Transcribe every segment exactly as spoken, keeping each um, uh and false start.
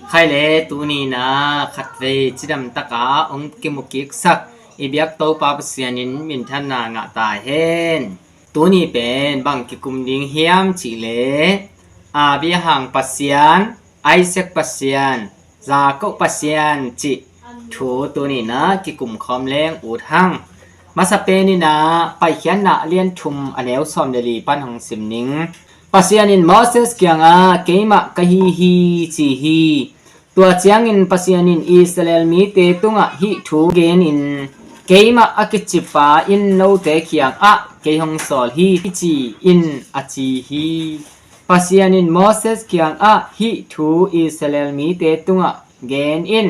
Khai le tuni na khatvei cidam taka hong kimu kiksak i biak Topa Pasian in minthanna ngah ta hen. Tuni pen bang kikum ding hiam cih le Abraham Pasian, Isaac Pasian, Jacob Pasian cih thu tuni na kikum khawm leng ut hang. Masa pen ina Paikhiatna a lian thum a neu sawm le li pan hong sim ning. Pasian in Moses kiangah keimah ka hi hi ci hi. Tua ciangin Pasian in Israel mite tungah hih thu genin keimah a kicipa in note kiangah kei hong sawl hi ci in a ci hi. Pasian in Moses kiangah hih thu Israel mite tungah gen in,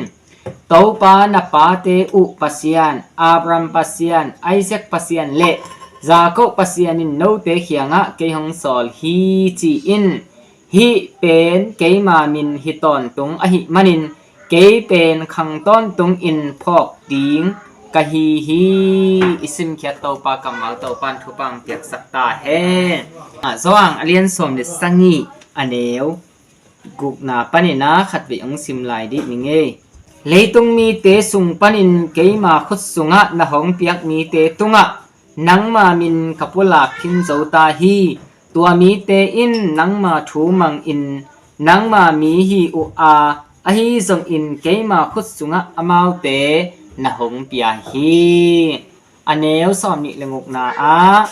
Topa na pate uh Pasian, Abraham Pasian, Isaac Pasian le Jacob Pasian in note kiangah kei hong sawl hi ci in. Hih pen keima min hi tawntung ahih manin kei pen khang tawntungin phawk ding ka hi hi. I simkhiat Topa kammal Topan thupang piaksak ta hen. Johan a lian sawm le sagih a neu gukna panina khatvei hong sim lai dih ning ei. Leitung mite sung panin keima khut sungah na hong piak mite tungah nangma min ka pulak khin zo ta hi. Tua mite in nangma thu mangin nangma mi hi uh a, ahi zongin keima khut sungah amaute na hong pia hi. A neu sawm nih le gukna ah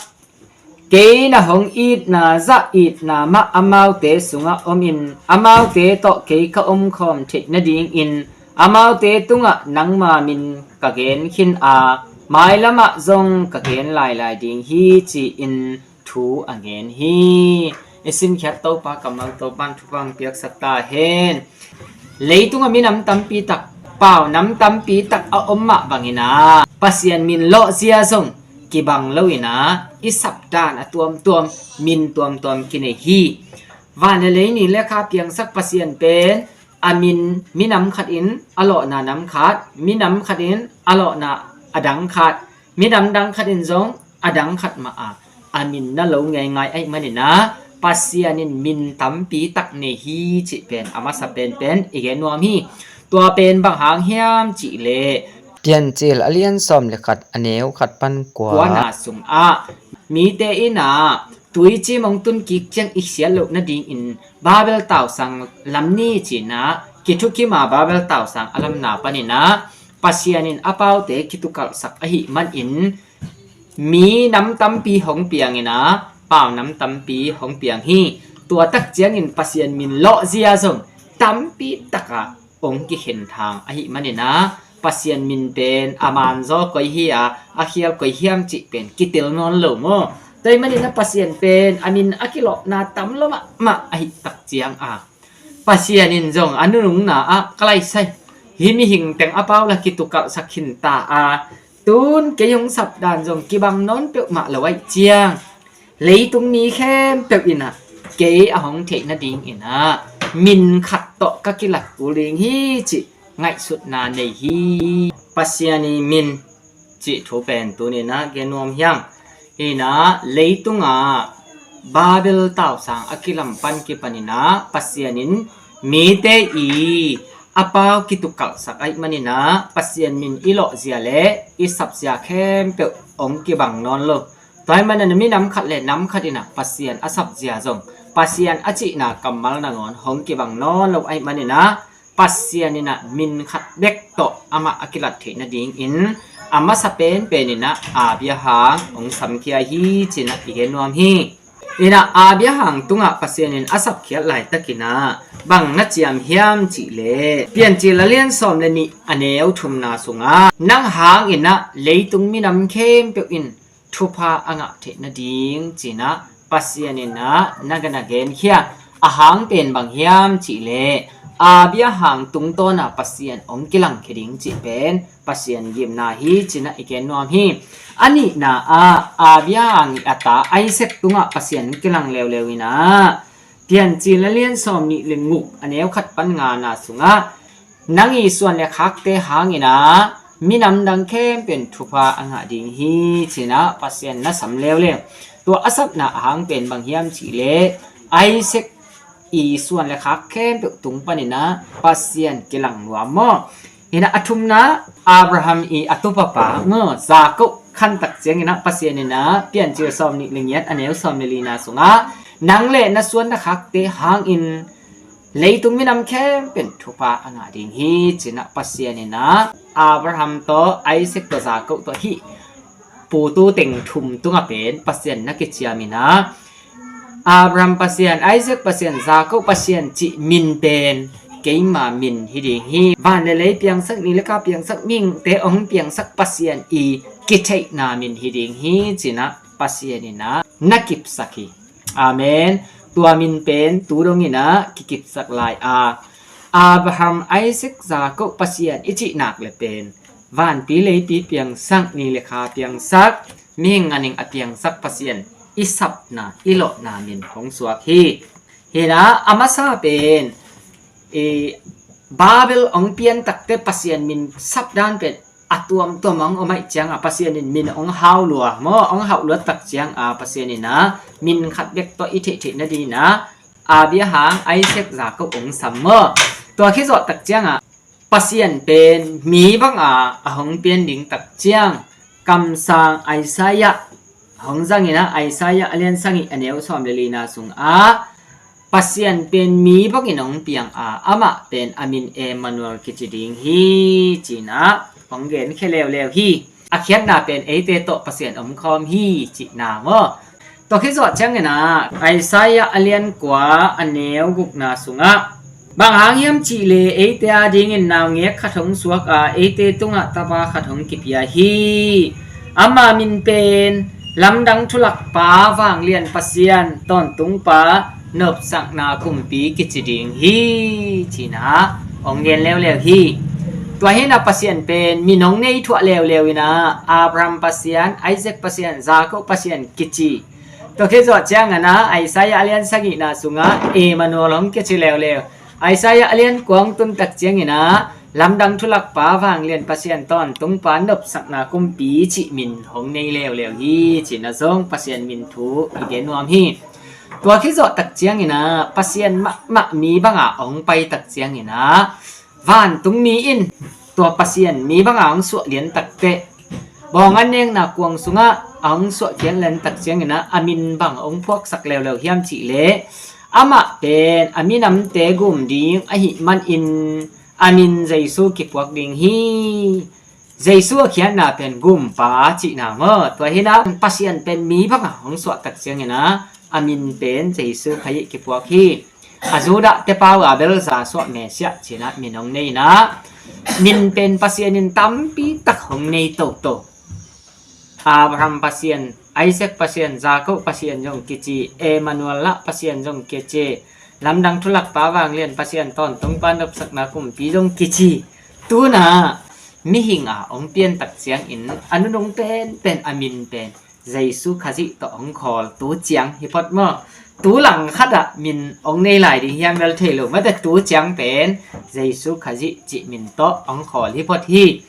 kei na hong itna zah itna mah amaute sungah omin amaute tawh kei ka omkhawm theih nadingin amaute tungah nangma min ka gen khin a, mailamah zong ka gen lailai ding hi ci-in thu a gen hi. I simkhiat Topa kammal Topan thupang piaksak ta hen. Leitungah minam tampi tak, pau nam tampi tak a om mah bangin a Pasian min lawhzia zong kibang loin a i sapdan a tuamtuam min tuamtuam kinei hi. Van le lei ni le kha piangsak Pasian pen a min minam khatin a lawhna nam khat, minam khatin a lawhna a dang khat, minam dang khatin zong a dang khat mah a a min na lo ngeingai ahih manin a Pasian in min tampi tak nei hi cih pen a masa penpen i gen nuam hi. Tua pen bang hang hiam cih leh Piancil a lian sawm le khat a neu khat pan kua kuana sungah mite in a tuici mong tun kik ciang i siat loh nadingin Babel tausang lam ni cina kithukim a Babel tausang a lamna panin a Pasian in a paute kitukalhsak ahih manin mi nam tampi hong piangin a pau nam tampi hong piang hi. Tua tak ciangin Pasian min lawhzia zong tampi taka hong kikhen thang ahih manin a Pasian min pen a manzaw koi hi a, a khial koi hiam cih pen kitel nawn lo maw? Tua ahih manin a Pasian pen a min a kilawhna tam lo mahmah ahih tak ciang a Pasian in zong a nunungna ah ka laisai hi mihing teng a pau la kitukalhsak khin ta a, tun kei hong sapdan zong kibang nawn peuhmah lo ahih ciang leitung mi khempeuh in a kei a hong theih nadingin a min khat tawh ka kilat kul ding hi cih ngaihsutna nei hi. Pasian i min cih thu pen tunin a gen nuam hiang. Ina leitungah Babel tausang a kilam pan kipanin a Pasian in mite i a pau kitukalhsak ahih manin a Pasian min i lawhzia le i sapzia khempeuh hong kibang nawn lo. Tua ahih manin a minam khat le nam khat in a Pasian a sapzia zong Pasian a cihna kammal nangawn hong kibang nawn lo ahih manin a Pasian in a min khat bek tawh amah a kilat theih nadingin a masa penpen in a Abraham hong samkhia hi cin a i gen nuam hi. In a Abraham tungah Pasian in a sapkhiat laitakin a bang na ciam hiam cih leh Piancil a lian sawm le nih a neu thumna sungah nang hangin a leitung minam khempeuh in thupha a ngah theih nading cin a Pasian in a na gen a genkhia a hang pen bang hiam cih leh Abraham tungtawn a Pasian hong kilangkhia ding cih pen Pasian gimna hi cin a i gen nuam hi. A nihna ah Abraham i a ta Isaac tungah Pasian hong kilang leuleu in a Piancil a lian sawm nih le guk a neu khat pan ngana sungah nang i suan le khakte hangin a minam dang khempeuh in thupha a ngah ding hi cin a Pasian na sam leuleu. Tua a sapna a hang pen bang hiam cih leh Isaac i suan le khak khempeuh tung paninah Pasian kilang nuam maw? Hinah a thumna Abraham i a tupapa maw Jakob khantak cianginah Pasian inah Piancil sawm nih le ngiat a neu sawm le lina sungah nang le na suan na khakte hangin leitung minam khempeuh in thupha a ngah ding hi cinah Pasian inah Abraham tawh Isaac tawh Jakob tawh hih putu teng thum tungah pen Pasian na kiciam inah Abraham Pasian, Isaac Pasian, Jakob Pasian cih min pen keima min hi ding hi. Van le lei piangsak, ni le kha piangsak, mihingte hong piangsak Pasian i kitheihna min hi ding hi cinah Pasian inah na kipsak hi. Amen. Tua min pen tu donginah kikipsak lai a Abraham, Isaac, Jakob Pasian i cihnak le pen vanpi leipi piangsak, ni le kha piangsak, mihing nganing a piangsak Pasian i sapna i lawhna min hong suak hi. Hinah a masa pen i Babel hong pian takte Pasian min sapdan pen a tuamtuam hong om aih cianga Pasian in min hong hau lua maw, hong hauh luat tak cianga Pasian inah min khat bek tawh i theihtheih nadinah Abraham, Isaac, Jakob hong sam maw? Tua khizawh tak cianga Pasian pen mi banga a hong pian ding tak ciang kamsang Isaiah hong zanginah Isaiah a lian sagih a neu sawm le lina sungah Pasian pen mi bangin hong piang a amah pen a min Emmanuel kici ding hi cinah hong genkhia leuleu hi. A khiatna pen eite tawh Pasian omkhawm hi cihna maw? Tua khizawh cianginah Isaiah a lian kua a neu gukna sungah bang hang hiam cihleh eite adingin naungek khat hong suak a eite tungah tapa khat hong kipia hi. Ama min pen Lamdang Thulakpa, Vanglian Pasian, Tawntungpa, Nopsakna Kumpi kici ding hi cinah hong gen leuleu hi. Tua hinah Pasian pen min hong nei thuah leuleu inah Abraham Pasian, Isaac Pasian, Jakob Pasian kici. Tua khizawh cianginah Isaiah a lian sagihna sungah Emmanuel hong kici leuleu. Isaiah a lian kua hong tun tak cianginah Lamdang Thulakpa, Vanglian Pasian, Tawntungpa, Nopsakna Kumpi cih min hong nei leuleu hi cinah zong Pasian min thu i gen nuam hi. Tua khizawh tak cianginah Pasian mahmah mi banga hong pai tak cianginah vantung mi in tua Pasian mi banga hong suah lian takteh bawng an nekna kuang sungah a hong suah kian lian tak cianginah a min bang hong phuaksak leuleu hiam cihleh amah pen a minamte gum ding ahih manin a min Jesu kipuak ding hi. Jesu a khiatna pen gumpa cihna maw? Tua hinah Pasian pen mi banga hong suah tak cianginah a min pen Jesu Khazih kipuak hi. A Judah te pau a belza suah Messiah cinah min hong nei inah min pen Pasian in tampi tak hong nei toto. Abraham Pasian, Isaac Pasian, Jakob Pasian zong kici, Emmanuel lah Pasian zong kici, Lamdang Thulakpa, Vanglian Pasian, Tawntungpa, Nopsakna Kumpi zong kici. Tunah mihing a hong pian tak ciangin a nunung penpen a min pen Jesu Khazih tawh hong khawl tu ciang hi phot maw? Tu langkhat ah min hong nei lai ding hiam bel thei lo mate, tu ciang pen Jesu Khazih cih min tawh hong khawl hi phot hi.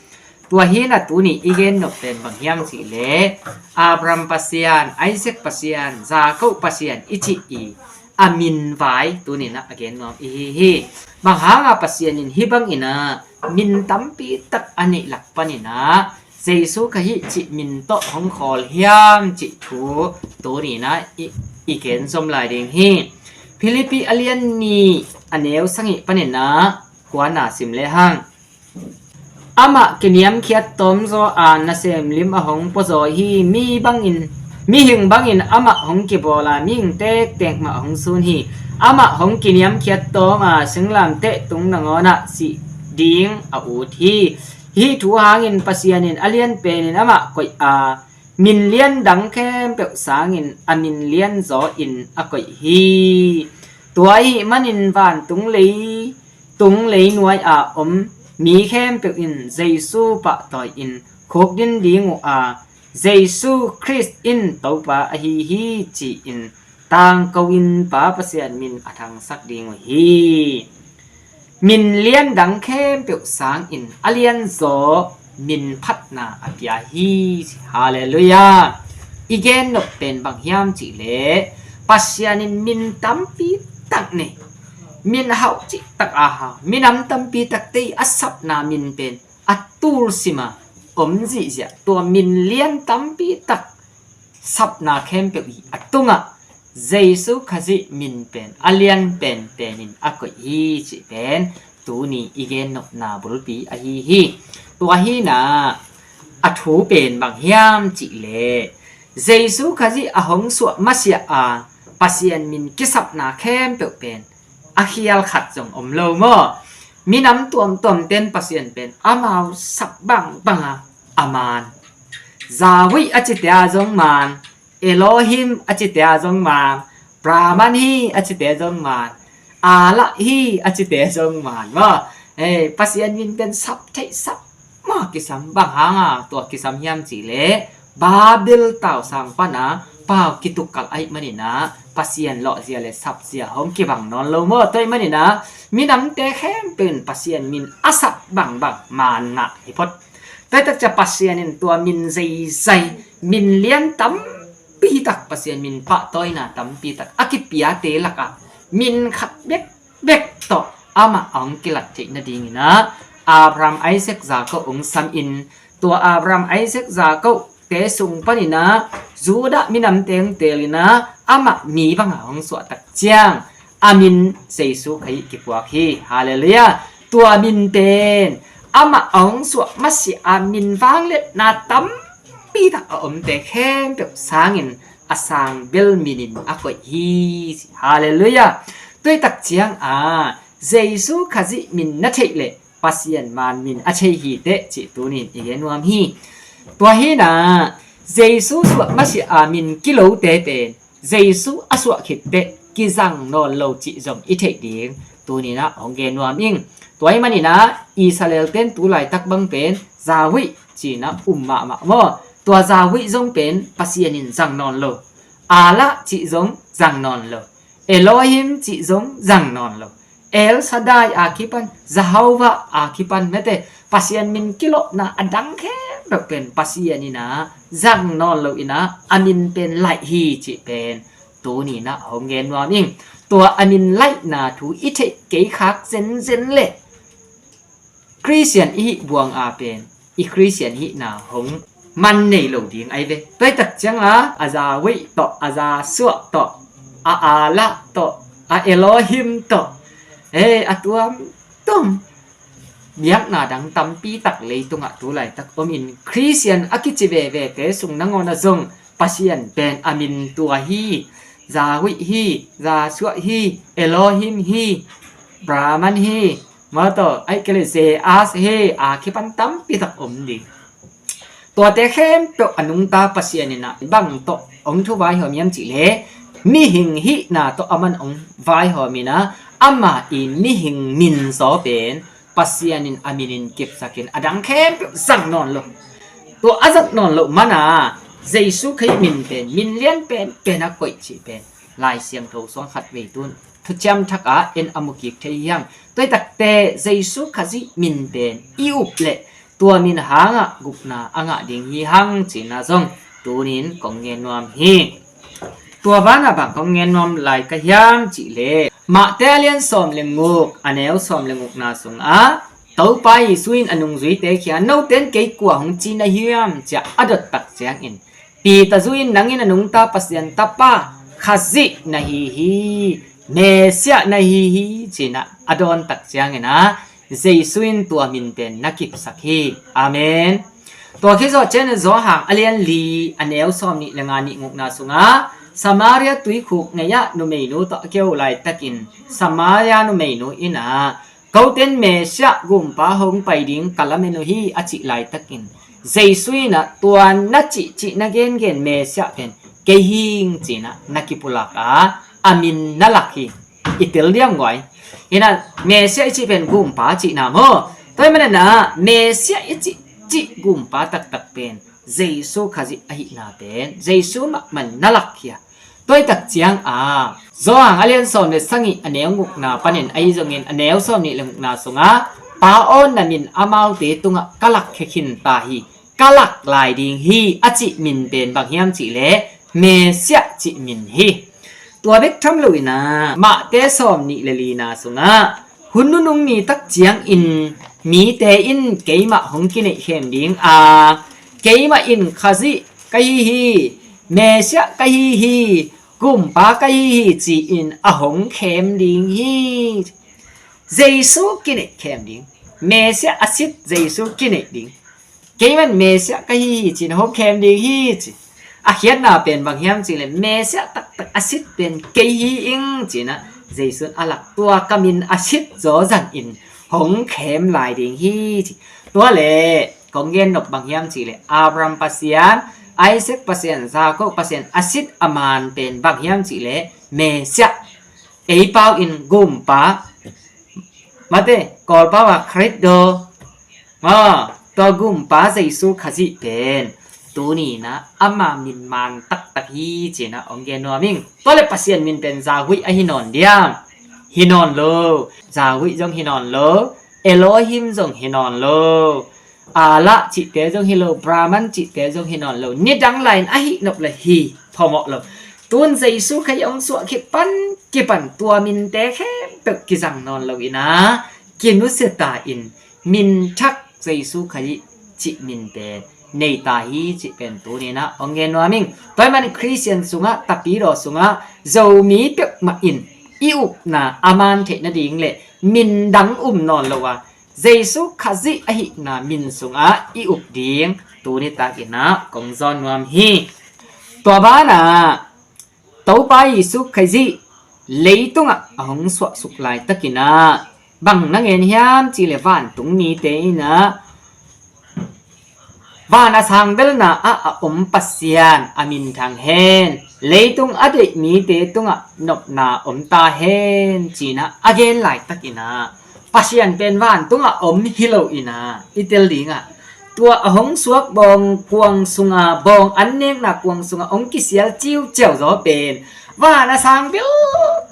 Tua hinah tuni i gen nop pen bang hiam cihleh Abraham Pasian, Isaac Pasian, Jakob Pasian i cih i a min vai tuninah a gen nuam i hi hi. Bang hanga Pasian in hih banginah min tampi tak a neih lak paninah Jesu Khazih cih min tawh hong khawl hiam cih thu tuninah i, i gen zom lai ding hi. Philippi a lian nih a neu sagih paninah kuana sim lehang. Amah kiniamkhiat tawmzaw a nasem lim a hong puazaw hi. Mi bangin, mihing bangin amah hong kibawl a mihing tektek mah hong sun hi. Amah hong kiniamkhiat tawm a singlamteh tung nangawnah sih ding a ut hi. Hih thu hangin Pasian in a lian penin amah koih a min lian dang khempeuh sangin a min lian zaw in a koih hi. Tua ahih manin vantung lei tung leinuai a om mi khempeuh in Jesu pahtawi in khukdin ding uh a, Jesu Khrist in Topa ahi hi ci-in tangko in Pa Pasian min a thangsak ding uh hi. Min lian dang khempeuh sangin a lianzaw min phatna a pia hi. Halleluiah. I gen nop pen bang hiam cihleh Pasian in min tampi tak nei Min hauh cihtak a hau, minam tampi takte i a sapna min pen a tulsima om zihziah, tua min lian tampi tak sapna khempeuh hi a tungah Jesu Khazih min pen a lian penpen in a koih hi cih pen tuni i gennopna bulpi ahi hi. Tua hina a thu pen bang hiam cihleh, Jesu Khazih a hong suah masiah a Pasian min kisapna khempeuh pen a khial khat zong om lo maw? Minam tuamtuam ten Pasian pen amau sap bangbang a, a man. Yahweh a cite a zong man, Elohim a cite a zong man, Brahman hi a cite zong man, Allah hi a cite zong man maw? Hei, Pasian min pen sap theih sap maw kisam, bang hanga tua kisam hiam cihleh, Babel tausang pana pau kitukkalh ahih maninah Pasian lawhzia le sapzia hong kibang nawn lo maw? Tua ahih maninah minamte khempeuh in Pasian min a sap bangbang man ngah hi phot. Tua hi takcia Pasian in tua min zeizai, min lian tampi tak, Pasian min pahtawina tampi tak a kipiate lakah min khat bekbek tawh amah a hong kilat theih nadinginah Abraham, Isaac, Jacob hong samin, tua Abraham, Isaac, Jacob te sung paninah Judah minamte hong teelinah amah mi banga hong suahtak ciang a min Jesu Khazih kipuak hi. Halleluiah. Tua min pen amah a hong suah masiah a min vangliatna tampi tak a omte khempeuh sangin a sang bel minin a koih hi. Halleluiah. Tua hi tak cianga Jesu Khazih min na theih leh Pasian man min a thei hi teh cih tunin i gen nuam hi. Tua hinah Jesu suah masiah a min kilote pen Jesu a suah khit teh kizang nawn lo cih zong i theih ding tuninah hong gen nuam ing. Tua ahih maninah Israel ten tu laitak bang pen Yahweh cinah um mahmah maw? Tua Yahweh zong pen Pasian in zang nawn lo. Allah cih zong zang nawn lo. Elohim cih zong zang nawn lo. El Shaddai a kipan, Jehovah a kipan mete, Pasian min kilawhna a dang khempeuh pen Pasian inah zang nawn lo inah a min pen laih hi cih pen tuninah hong gen nuam ing. Tua a min laihna thu i theih kei khak zenzen leh Khristian i hih buang a pen i Khristian hihna hong man nei lo ding ai ve. Tua hi tak cianga a Yahweh tawh, a Jesuah tawh, a Allah tawh, a Elohim tawh, he, a tuamtuam biakna dang tampi tak leitungah tu laitak omin Khristian a kici vevete sung nangawnah zong Pasian pen a min tua hi, Yahweh hi, Jesuah hi, Elohim hi, Brahman hi, maw tawh, ahih kei leh Zeus hi, a kipan tampi tak om ding. Tuate khempeuh a nungta Pasian inah bang tawh hong thu vaihawm hiam cihleh, mihing hihna tawh aman hong vaihawm inah ama i mihing min zaw pen Pasian in a minin kipsakin a dang khempeuh zang nawn lo. Tua a zang nawn loh mana Jesu Khazih min pen min lian penpen a koih cih pen Lai Siangtho suang khat vei tun thuciam thak ah en a mu kik thei hiam? Tua hi takte Jesu Khazih min pen i up leh tua min hangah gupna a ngah ding hi hang cihna zong tunin kong ngen nuam hi. Tua banah bang kong ngen nuam lai ka hiam cihleh, Mate a lian sawm le nguk, a neu sawm le ngukna sungah Topa Jesu in a nungzuite kiangah, "Note in kei kua hong ci na hiam?" ci-a a dot tak ciangin, Peter zu in, "Nang in a nungta Pasian Tapa Khazih na hi hi, Messiah na hi hi," ci-in ah a dawn tak ciangin ah Jesu in tua min pen na kipsak hi. Amen. Tua khit zawh ciangin Johan a lian li, a neu sawm nih le nga, nih ngukna sungah Samaria tuikhuk ngei-ah numeinu tawh a keu laitakin Samaria numeinu in ah, "Kote in Messiah gumpa hong pai ding ka lamen uh hi," a cih laitakin Jesu in ah, "Tua na cihcih na gengen Messiah pen kei hi ing," ci-in ah na kipulak a, a min na lak hi. I tel diam guai? Inah Messiah i cih pen gumpa cihna maw? Tua ahih manin ah Messiah i cihcih gumpa taktak pen Jesu Khazih ahihna pen Jesu mahmah in na lak hi a. Tua hi tak ciangin Johan a lian sawm le sagih, a neu ngukna panin ahi zongin a neu sawm nih le ngukna sungah, "Pa aw, na min amaute tungah ka lakkhia khin ta hi, ka lak lai ding hi," a cih min pen bang hiam cihleh Messiah cih min hi. Tua bek tham lo inah Mahte sawm nih le lina sungah, hun nunung ni tak ciangin mite in keimah hong kineih khem ding a, keimah in Khazih ka hi hi, Messiah ka hi hi, Gumpa ka hi hi ci-in a hong khem ding hi. Jesu kineih khem ding. Messiah a sit Jesu kineih ding. Keiman Messiah ka hi hi cin hong khem ding hi ci. A khiatna pen bang hiam cih leh Messiah taktak a sit pen kei hi ing cinah Jesu in a lak, tua ka min a sit zaw zangin hong khem lai ding hi ci. Tua leh kong gen nop bang hiam cih leh Abraham Pasian, Isaac Pasian, Jacob Pasian a sit a man pen bang hiam cih leh Messiah, ei pau in Gumpa, mate, Kawl pau a Khristo, a, tua Gumpa Jesu Khazih pen tuni inah ama min man taktak hi cinah hong gen nuam ing. Tua leh Pasian min pen Zahuih ahi nawn diam? Hi nawn lo. Zahuih zong hi nawn lo. Elohim zong hi nawn lo. Allah cihte zong hi lo, Brahman cihte zong hi nawn lo. Nidang lai-in ahi nop le hi phamawh lo. Tun Jesu Khazih hong suah khit pan kipan tua minte khempeuh kizang nawn lo inah kinusia ta in min thak Jesu Khazih cih min pen nei ta hi cih pen tuni inah hong gen nuam ing. Tua ahih manin Khristian sungah, tapidaw sungah Zomi peuhmah in i upna a man theih nading le min dang um nawn lo a, Jesu Khazih ahihna min sungah i up ding tuni tak inah kong zawn nuam hi. Tua banah Topa Jesu Khazih leitungah a hong suahsuk laitakinah bang na ngen hiam cih leh vantung mite inah van a sang belna ah a om Pasian a minthang hen, leitung a deih mite tungah nopna om ta hen cinah a gen laitakinah Pasian pen vantungah om hi lo inah i tel dingah, tua a hong suak bawng kuang sunga, bawng an nekna kuang sunga hong kisial ciuciau zaw pen van a sang bel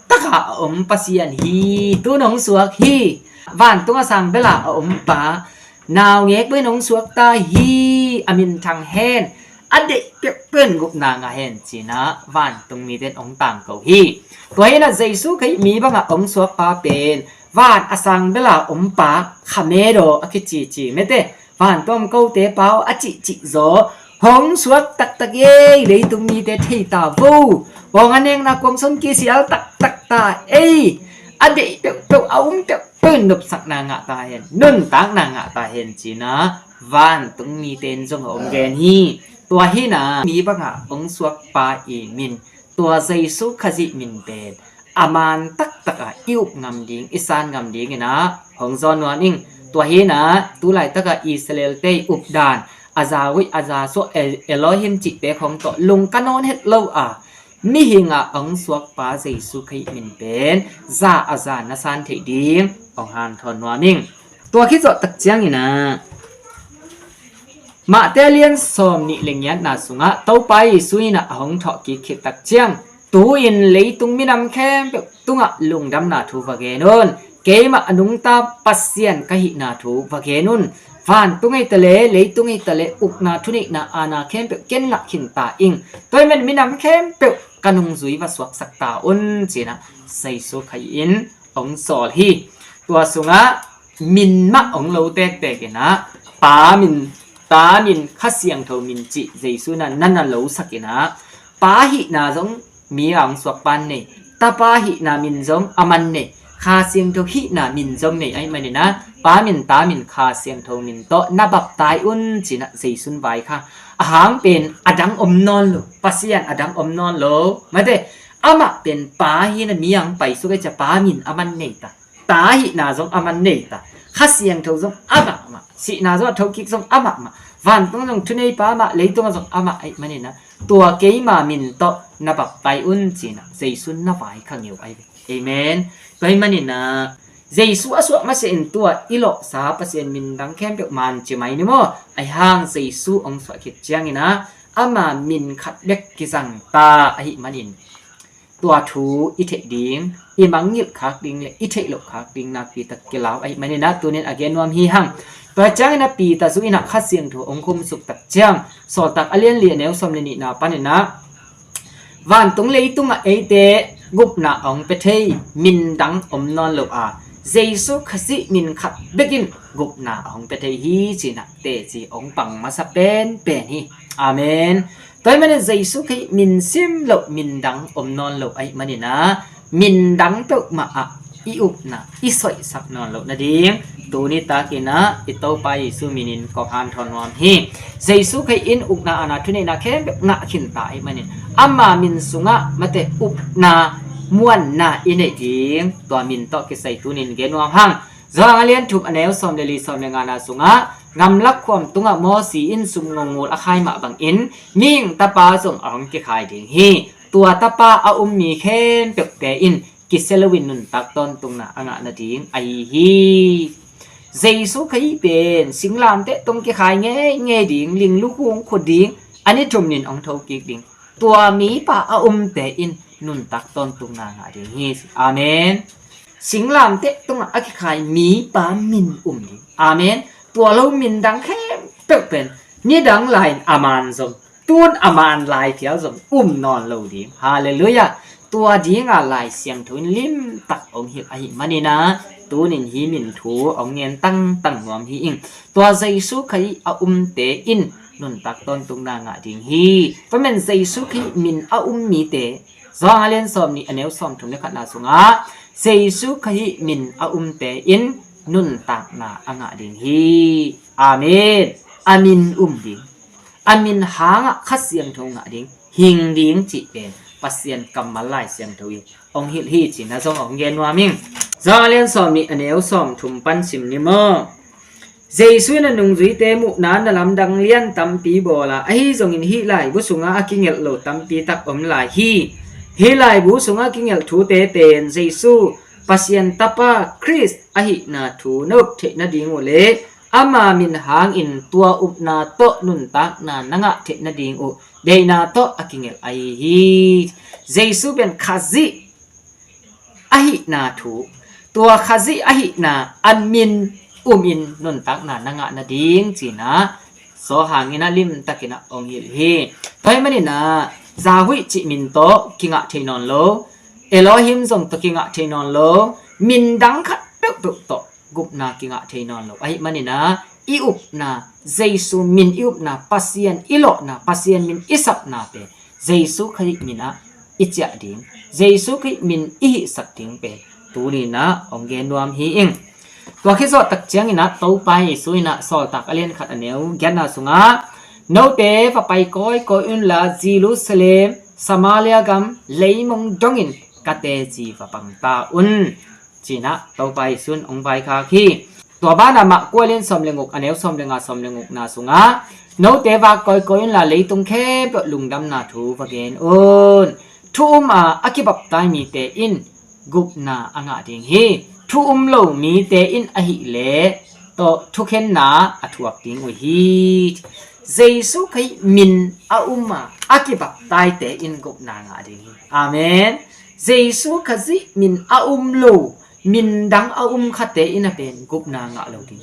takah a om Pasian hi. Tun hong suak hi. Vantung a sang bela a om pa, naungek buin hong suak ta hi, a minthang hen, a deih peuhpeuh in gupna ngah hen cinah vantung mite in hong tangko hi. Tua hinah Jesu Khazih mi bangah hong suak pa pen van a sang bela om pa, khamedaw a kicici, mate, vantung a om kote pau a cihcih zaw hong suak taktak ei, leitung mite thei ta vo. Bawng a nekna kuang sung kisial taktak ta ei. A deih peuhpeuh, a um peuhpeuh in nopsakna ngah ta hen, nuntakna ngah ta hen cinah vantung mite in zong a hong gen hi. Tua hinah mi bangah hong suak pa i min, tua Jesu Khazih min pen a man taktakah i up ngam ding, i san ngam ding inah hong zawn nuam ing. Tua hinah tu laitakah Israel-te i updan, a Zahuih, a Zasuah, El-, Elohim cihte khong tawh lungka nawn het lo a, mihing a hong suak pa Jesu Khazih min pen za a za na san theih ding hong hanthawn nuam ing. Tua khit zawh tak cianginah Mahte lian sawm nih le giatna sungah Topa Jesu inah a hong thawh kik khit tak ciang, tu-in leitung minam khempeuh tungah lungdamna thu va gen un. Keimah a nungta Pasian ka hihna thu va gen un. Vantung ei ta le, leitung ei ta le, ukna, thuneihna, aana khempeuh ken ngah khin ta ing. Tua ahih manin minam khempeuh ka nungzui va suaksak ta un cinah Jesu Khazih in hong sawl hi. Tua sungah min mah hong lo tektek inah, Pa min, Ta min, Kha Siangtho min cih Jesu inah na na losak inah, Pa hihna zong mi a hong suak pa in nei, Tapa hihna min zong aman nei, Kha Siangtho hihna min zong nei ahih maninah Pa min, Ta min, Kha Siangtho min tawh na baptai un cinah Jesu in vaikhak. A hang pen a dang om nawn lo, Pasian a dang om nawn lo, mate, amah pen Pa hi inah mi a hong paisuk ei cia Pa min aman nei ta, Ta hihna zong aman nei ta, Kha Siangtho zong amah mah, sihna zong a thokik zong amah mah, vantung zong thuneipa amah, leitungah zong amah ahih maninah tua keima min tawh na baptai un cinah Jesu in na vaikhak ngeu ahi ve. Amen. Tua ahih maninah Jesu a suah masiah in tua i lawhsa Pasian min dang khempeuh man ci mai ni maw? Ahi hang Jesu hong suah khit cianginah ama min khat bek kizang ta ahih manin tua thu i theih ding, i mangngilh khak ding le i theih loh khak ding nakpi tak kilau ahih maninah tunin a gen nuam hi hang. Tua cianginah Peter zu inah Kha Siangtho hong khumsuk tak ciang, Sawltak a lian li a neu sawm le nihna paninah vantung leitungah eite gupna a hong pia thei min dang om nawn lo a, Jesu Khazih min khat bekin gupna a hong pia thei hi, ci-in ah teci hong pang masa penpen hi. Amen. Tua ahih manin Jesu Khazih min sim loh min dang om nawn lo ahih manin ah, min dang peuhmah ah i upna i soihsak nawn loh nading tuni takin ah i Topa Jesu minin kong hanthawn nuam hi. Jesu Khazih in ukna, aana, thuneihna khempeuh ngah khinta ahih manin, ama min sungah mate upna, muanna i neih ding tua min tawh kisai tunin gen nuam hang. Johan a lian thum, a neu sawm le li, sawm le ngana sungah, gamlak khuam tungah Mosi in sumngo ngul a khai mah bangin, mihing Tapa zong a hong kikhai ding hi. Tua Tapa a um mi khempeuhte in kisia loin nuntak tawntungna a ngah nading ahi hi. Jesu Khazih pen singlamteh tungah kikhai ngeingei ding, ling lukung khut ding, a ni thum nin hong thokik ding. Tua mipa a umte in nuntak tawntungna ngah ding hi. Amen. Singlamteh tungah a kikhai mipa min um ding. Amen. Tua lo min dang khempeuh pen nidang lai-in a man zong, tun a man lai phial zong um nawn lo ding. Halleluiah. Tua dinga Lai Siangtho in limtak hong hilh ahih manin ah, tunin hih min thu hong ngen tangtang nuam hi ing. Tua Jesu Khazih a umte in nuntak tawntungna ngah ding hi. Tua ahih manin Jesu Khazih min a um mite, Johan a lian sawmnih, a neu sawmthum le khatna sungah, Jesu Khazih min a umte in nuntakna a ngah ding hi. Amen. A min um ding, a min hangah Kha Siangtho ngah ding, hing ding cih pen Pasian kammal Lai Siangtho in hong hilh hi, ci-in ah zong hong gen nuam ing. Johan a lian sawmnih, a neu sawmthum pan sim ni maw. Jesu in a nungzuite muhna na lamdang lian tampi bawl a, ahi zongin hih laibu sungah a kigelh lo tampi tak om lai hi. Hih laibu sungah a kigelh thute pen Jesu, Pasian Tapa, Khrist ahihna thu na up theih nading uh le, ama min hangin tua upna tawh nuntakna na ngah theih nading uh deihna tawh a kigelh ahi hi. Jesu pen Khazih ahihna thu, tua Khazih ahihna a min umin nuntakna na ngah nading ci-in ah, Johan in ah limtakin ah hong hilh hi. Tua ahih manin ah, Zahuih cih min tawh kingah thei nawn lo, Elohim zong tawh kingah thei nawn lo, min dang khat peuhpeuh tawh gupna kingah thei nawn lo ahih manin ah, i upna, Jesu min i upna, Pasian i lawhna, Pasian min i sapna pen Jesu Khazih min ah i ciah ding, Jesu Khazih min i hihsak ding pen tuni-in ah hong gen nuam hi ing. Tua khit zawh tak ciangin ah Topa Jesu in ah Sawltak a lian khat, a neu giatna sungah, note va pai kawikawi unla, Jerusalem, Samaria gam, leimong dongin ka teci va pang ta un, ci-in ah Topa Jesu in hong vaikhak hi. Tua banah Marku a lian sawm le guk, a neu sawm le nga, sawm le gukna sungah, note vak kawikawi unla, leitung khempeuh lungdamna thu va gen un. Thu um a a kibaptai mite in gupna a ngah ding hi. Thu um lo mite in ahih leh tawh thukhenna a thuak ding uh hi. Jesu Khazih min a um a a kibaptaite in gupna ngah ding hi. Amen. Jesu Khazih min a um lo, min dang a um khate in a pen gupna ngah lo ding.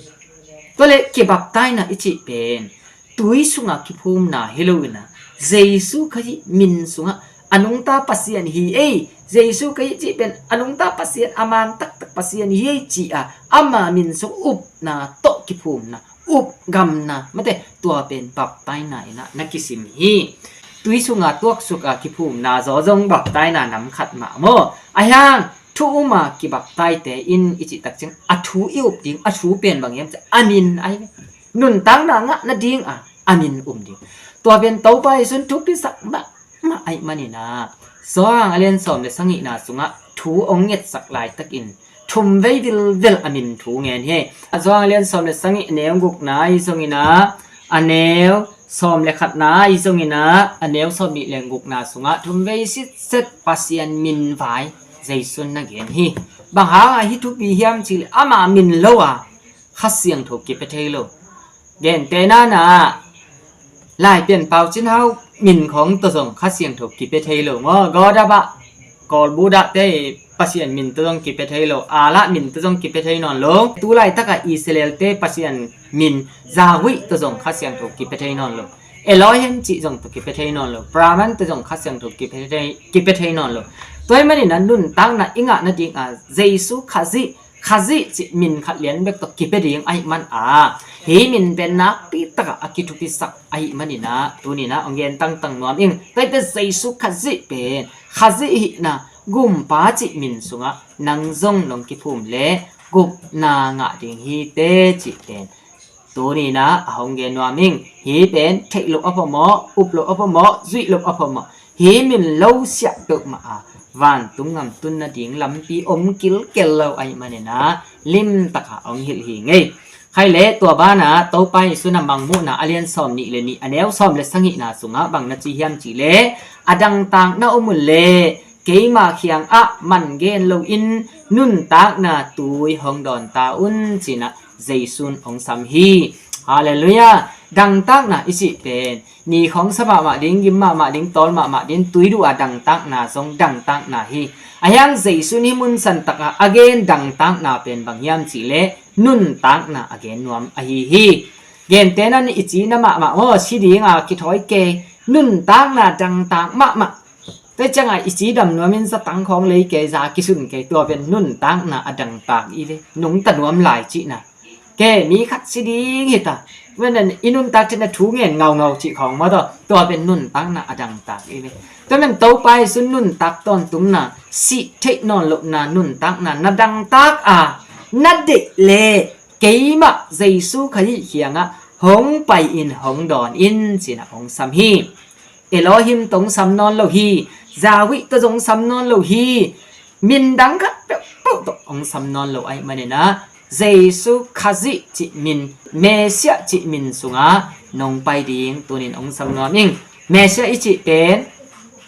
Tua leh kibaptaina i cih pen tui sunga kiphumna hi lo-in ah, Jesu Khazih min sungah a nungta Pasian hi ei, Jesu Khazih cih pen a nungta Pasian, a man taktak Pasian hi ei ci-a ama min sung upna tawh kiphumna, upgamna, mate, tua pen baptaina in ah na kisim hi. Tui sunga tuaksuk a kiphumna zaw zong baptaina nam khat mah maw. Ahi hang thu um a kibaptaite in i cih tak ciang a thu i up ding, a thu pen bang hiam cih leh a min ahi ve. Nuntakna ngah nading a a min um ding. Tua pen Topa Jesu in thupisak mah mah ahih manin ah, Johan a lian sawm le sagihna sungah thu hong ngetsak laitakin thumvei vilvel a min thu ngen hi. Johan a lian sawm le sagih, a neu gukna ahi zongin ah, a neu sawm le khatna ahi zongin ah, a neu sawmnih le gukna sungah thumvei sitset Pasian min vai Jesu in na gen hi. Bang hangah hih thupi hiam cih leh ama min lo a Kha Siangtho kipia thei lo. Gentehna-in ah, Laipian Pau Cin Hau min khawng tawh zong Kha Siangtho kipia thei lo maw. Gaw dah bah, Kawl Buddha te Pasian min tawh zong kipia thei lo, Allah min tawh zong kipia thei nawn lo. Tu laitak a Israel te Pasian min Yahweh tawh zong Kha Siangtho kipia thei nawn lo. Elohim cih zong tawh kipia thei nawn lo. Brahman tawh zong Kha Siangtho kipia thei, kipia thei nawn lo. Tua ahih manin ah nuntakna i ngah nading a Jesu Khazih, Khazih cih min khat lian bek tawh kipia ding ahih man a, hih min pen nakpi takah a kithupisak ahih manin ah tuni-in ah hong gen tangtang nuam ing. Tua ahih teh Jesu Khazih pen Khazih hihna gumpa cih min sungah nang zong nong kiphum leh gupna ngah ding hi teh cih pen tuni-in ah a hong gen nuam ing. Hih pen theih loh a phamawh, up loh a phamawh, zuih loh a phamawh, hih min lo siah peuhmah a vantung gam tun nading lampi om kilkel lo ahih manin ah limtakah hong hilh hi ing ei. Khaile tua banah Topa Jesu in a Mangmuhna a lian sawm nih le nih a neu sawm le sagihna sungah bang na ci hiam cih leh, a dangtakna om uh leh keima kiangah man gen loin nuntakna tui hong dawn ta un ci-in ah Jesu in hong sam hi. Halleluiah. Dangtakna i cih pen ni khawngsa mahmah ding, gim mahmah ding, tawl mahmah ding, tui duh a dangtakna zong dangtakna hi. Ahi hang Jesu in hih mun santakah a gen dangtakna pen bang hiam cih leh nuntakna a gen nuam ahi hi. Gentehna in i ci na mahmah maw, si ding a kithawi kei, nuntakna dangtak mahmah. Tua ciangah i cidam nuamin zatang khawng lei kei, za kisun kei, tua pen nuntakna a dangtak hi ve. Nungta nuam lai cihna. Kei mi khat si ding hi ta, tua pen i nuntak theihna thu ngen ngaungau cih khawng maw, tua pen nuntakna a dangtak hi ve. Tua pen Topa Jesu in nuntak tawntungna, sih theih nawn lohna nuntakna na dangtak a na deih leh keimah Jesu Khazih kiangah hong pai in, hong dawn in ci-in ah hong sam hi. Elohim tawh hong sam nawn lo hi. Yahweh tawh zong hong sam nawn lo hi. Min dang khat peuhpeuh tawh hong sam nawn lo ahih manin ah Jesu Khazih cih min, Messiah cih min sungah nong pai ding tuni-in hong sam nuam ing. Messiah i cih pen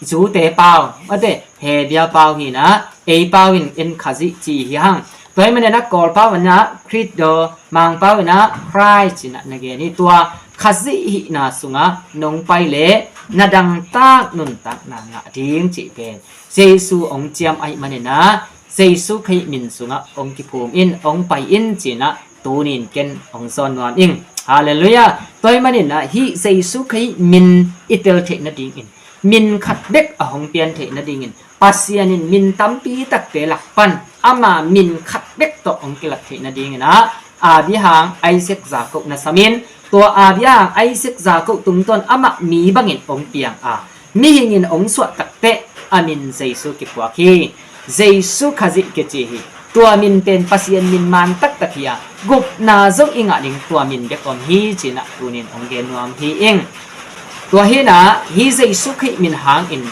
Jew-te pau, mate, Hebrew pau hi-in ah, ei pau in en Khazih ci hi hang. Tua ahih manin ah Kawl pau in ah Khristo, Mang pau in ah Christ ci-in ah na gen hi. Tua Khazih hihna sungah nong pai leh na dangtak nuntakna ngah ding cih pen Jesu hong ciam ahih manin ah Jesu Khazih min sungah hong kiphum in, hong pai in ci-in ah tuni-in ken hong zawn nuam ing. Halleluiah. Tua ahih manin ah hih Jesu Khazih min i tel theih nadingin, min khat bek a hong pian theih nadingin, Pasian in min tampi takte lak pan ama min khat bek tawh hong kilak theih nadingin ah Abraham, Isaac, Jacob na samin, tua Abraham, Isaac, Jacob tungtawn amah mi bangin hong piang a, mihing in hong suah takteh a min Jesu kiphuak hi. Jesu Khazih kici hi. Tua min pen Pasian min man taktak hi a, gupna zong i ngah ding tua min bek om hi ci-in ah tuni-in hong gen nuam hi ing. Tua hi-in ah hih Jesu Khazih min hangin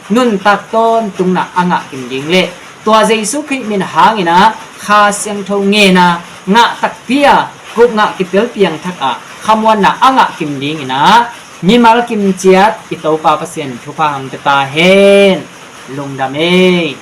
nuntak tawntungna a ngah kim ding leh tua Jesu Khazih min hangin ah Kha Siangtho ngen a, ngah takpi a, gup ngah kitel piangthak a, khamuanna a ngah kim dingin ah mimal kimciat i Topa Pasian thupha hong pia ta hen. Lungdam ei.